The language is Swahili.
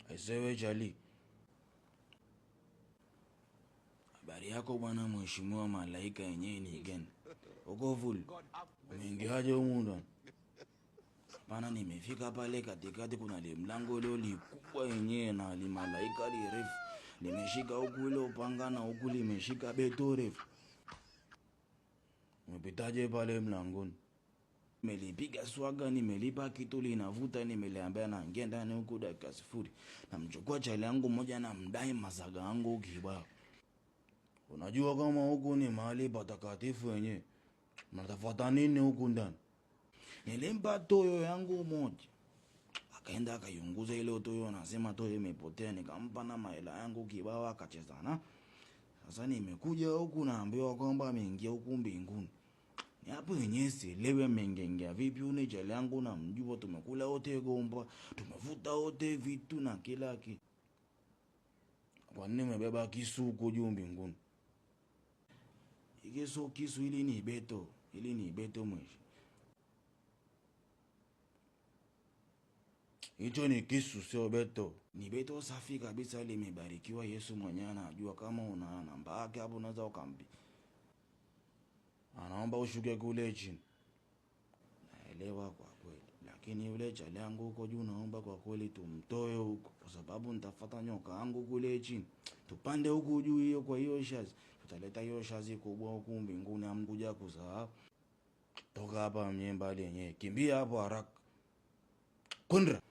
Aisewe chali. Habari yako bwana mheshimiwa malaika yenyewe ni gani? Uko full. Umeingiaje humu ndani? Hapana, nimefika pale katikati kuna limlango leo likubwa yenyewe na limalaika lirefu. Limeshika huku ile upanga na huku limeshika beto refu. Umepitaje pale mlangoni? Nimelipiga swaga, nimelipa kitu linavuta, nimeliambia naingia ndani huku dakika sifuri. Namchukua chali yangu moja na mdai mazaga yangu kibao. Unajua kama huku ni mahali patakatifu wenyewe. Mnatafuta nini huku ndani? Nilimpa toyo yangu moja. Akaenda akaiunguza ile toyo, anasema toyo imepotea. Nikampa na mahela yangu kibao, akachezana. Sasa nimekuja huku naambiwa kwamba ameingia huku mbinguni. Ni hapo yenyewe sielewi ameingia vipi. Uni chali yangu namjua, tumekula wote gomba, tumevuta wote vitu na kila kitu. Kwa nini umebeba kisu huko juu mbinguni? Ikiso kisu ili ni beto, ili ni beto mwisho. Hicho ni kisu sio beto. Ni beto safi kabisa limebarikiwa. Yesu mwenyewe anajua kama una namba yake hapo unaweza ukampi. Anaomba ushuke kule chini. Naelewa kwa kweli. Lakini yule chali yangu huko juu naomba kwa kweli tumtoe huko kwa sababu nitafuata nyoka yangu kule chini. Tupande huku juu hiyo kwa hiyo shazi. Tutaleta hiyo shazi kubwa huku mbinguni amkuja kuzaa. Toka hapa mwenyewe mbali yenyewe. Kimbia hapo haraka. Kundra.